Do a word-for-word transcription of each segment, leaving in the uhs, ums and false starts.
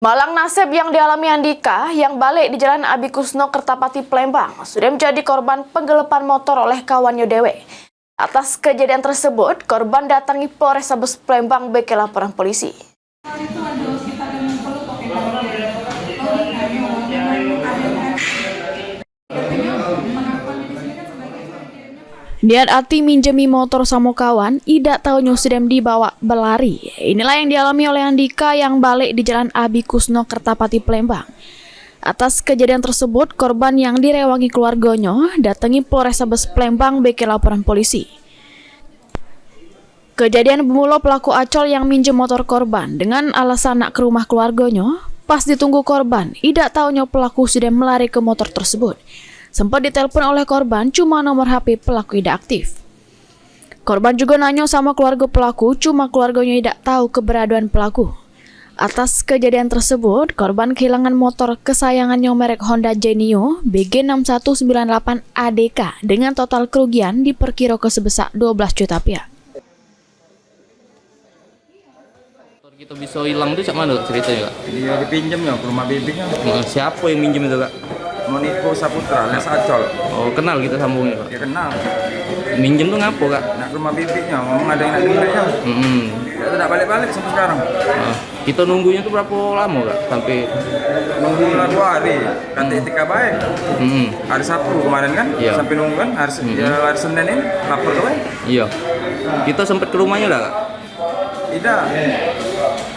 Malang nasib yang dialami Andika yang balik di Jalan Abi Kusno Kertapati Palembang sudah menjadi korban penggelepan motor oleh kawannya dewek. Atas kejadian tersebut, korban datangi Polrestabes Palembang bagi laporan polisi. Niat ati minjemi motor samo kawan, idak taunyo sudah dibawa belari. Inilah yang dialami oleh Andika yang balik di Jalan Abi Kusno Kertapati Palembang. Atas kejadian tersebut, korban yang direwangi keluarganyo datangi Polrestabes Palembang bagi laporan polisi. Kejadian bermula pelaku acol yang minjem motor korban dengan alasan nak ke rumah keluarganyo. Pas ditunggu korban, idak taunyo pelaku sudah melari ke motor tersebut. Sempat ditelepon oleh korban, cuma nomor H P pelaku idak aktif. Korban juga nanyo sama keluarga pelaku, cuma keluarganyo idak tau keberadaan pelaku. Atas kejadian tersebut, korban kehilangan motor kesayangannya merek Honda Genio B G enam satu sembilan delapan A D K dengan total kerugian diperkirakan sebesar dua belas juta rupiah. Motor kita bisa hilang tu cak mana, Kak, ceritanya, Kak? Dia dipinjam ya ke rumah bibiknya. Nah, siapa yang minjem itu, Kak? Moniko Saputra alias Acol. Oh, kenal kita sambungnya, Kak? Ya kenal. Minjem tu ngapo, Kak? Nak ke rumah bibiknya, ngomong ada yang nak dengarnya. Hmm. Dia tu tak balik-balik sampai sekarang. Nah, kita nunggunya tu berapa lama, Kak, sampai? Nunggu lah dua hari. Kata etika baik. Hmm. Hari Sabtu kemarin kan, iya, sampai nunggu kan, hari, hmm, ya, hari Senin ini lapor ke baik. Iya. Kita sempat ke rumahnya dah, Kak? Tidak.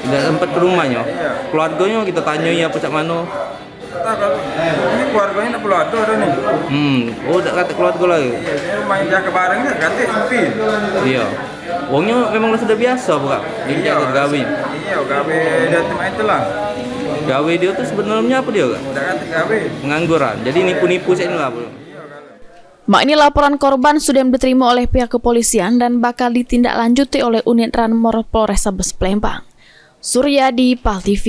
Tidak sempat ke rumahnya. Iya. Keluarganya kita tanyai apa cak mano. Tak tahu. Ini keluarganya nak perlu ada dah ni. Hmm. Oh, tak kata keluarga lagi. Iya, dia rumah yang jaga bareng kan, kata sepi. Iya. Wongnya memang sudah biasa apa, Kak? Jadi iya, jaga gawe. Iya, gawe dia tempat itulah. Gawe dia tu sebenarnya apa dia, Kak? Tak kata gawe. Pengangguran. Jadi nipu-nipu cak inilah apa? Mak ini laporan korban sudah diterima oleh pihak kepolisian dan bakal ditindaklanjuti oleh unit Ranmor Polrestabes Palembang. Suryadi, Pal T V.